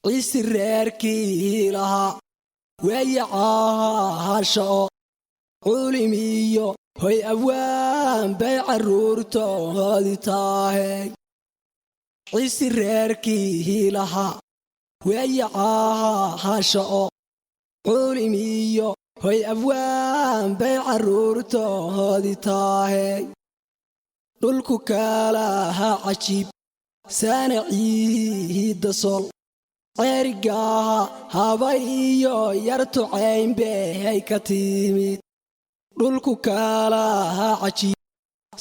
Ciisi reerkii lahaa weeye caasha oo culimiyo hoy abwaan bay carruurtoodii tahay. Ciisi reerkii lahaa weeye caasha oo culimiyo hoy abwaan bay carruurtoodii tahay. Dhulku kaalaha cajiib saanaciidda Sool, Ceerigaaha habay iyo yartu caynbey ka timid. Dhulku kaalaha cajiib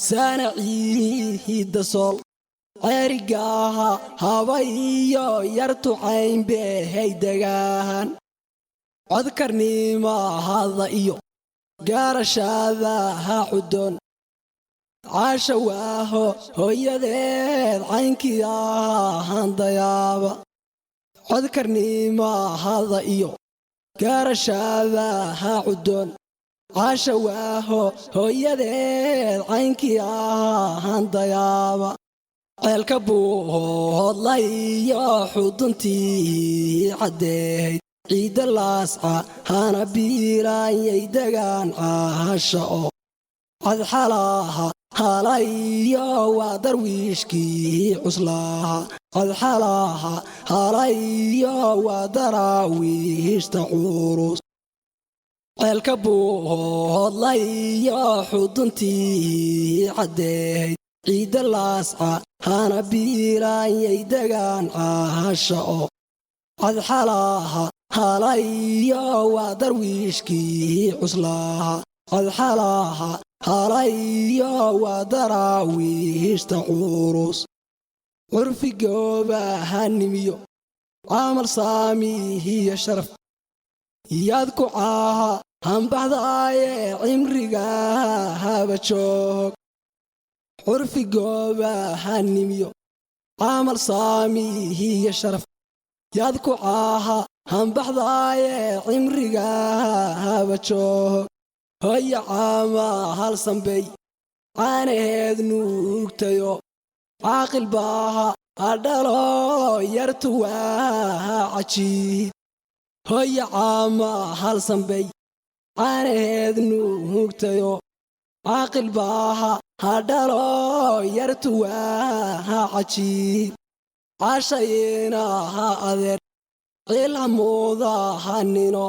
saanaciidda Sool, Ceerigaaha habay iyo yartu caynbey degaan. Codkarnimahada iyo gaarashaadaha cudoon, Caasha waaho hooyadeed caynkii ahaan dayaaba. Codkarnimahada iyo gaarashaadaha cudoon, Caasha waaho hooyadeed caynkii ahaan dayaaba. Ceelka Buuhoodlay iyo xuduntii caddeeyd, ciidda Laasca hana biilaanyay degaan. Caasha oo cadxalaha halayo waa darwiishkii cuslaaha. Cadxalaha halayo waa daraawiishta culus. Ceelka Buuhoodlay iyo xuduntii caddeeyd, ciidda Laasca hana biilaanyay degaan. Caasha oo cadxalaha halayo waa darwiishkii cuslaaha. Cadxalaha halayo waa daraawiishta culus. Curfigoobahanimiyo camal saamihiyo sharaf yaad ku caaha hambaxdaaye, cimriga haba joog. Curfigoobahanimiyo camal saamihiyo sharaf yaad ku caaha hambaxdaaye, cimriga haba joog. Hooya caama hal sambey caanaheed nuugtayo, caaqil baaha adhalo yartu waa cajiib. Hooya caama hal sambey caanaheed nuugtayo, caaqil baaha hadhalo yartu waa cajiib. Caashayina ha adeer ciilhamuuda hanino,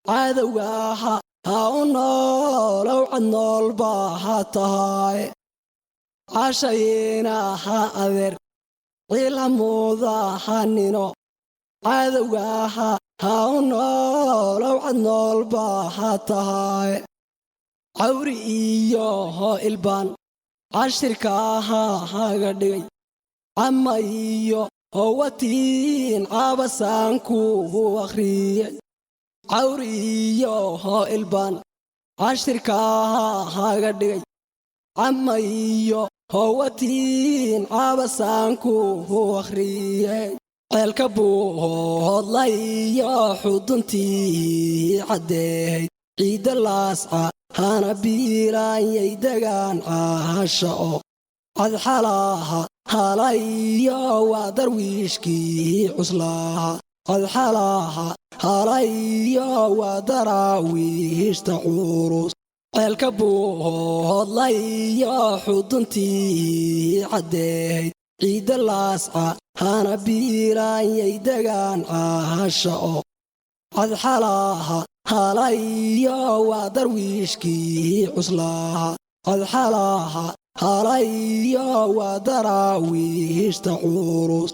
cadowgaaha ha u noolow, cadnoolba ha tahay. Caashayina ha adeer ciilhamuuda hanino, cadowgaaha ha u noolow, cadnoolba ha tahay. Cawri iyo ilbaan cashirkaaha haga dhigay, cama iyo howatiin caabasaanku akhriyey. Cawri iyo ilbaan cashirkaaha haga dhigay, cama iyo howatiin caabasaanku akhriyey. Ceelka Buuhoodlay iyo xuduntii caddeeyd, ciidda Laasca hana biilaanyay degaan. Caasha oo cadxalaha halayo waa darwiishkii cuslaaha. Cadxalaha halayo waa daraawiishta culus. Ceelka Buuhoodlay iyo xuduntii caddeeyd, ciidda Laasca hana biilaanyay degaan. Caasha oo cadxalaha halayo waa darwiishkii cuslaaha. Cadxalaha halayo waa daraawiishta culus.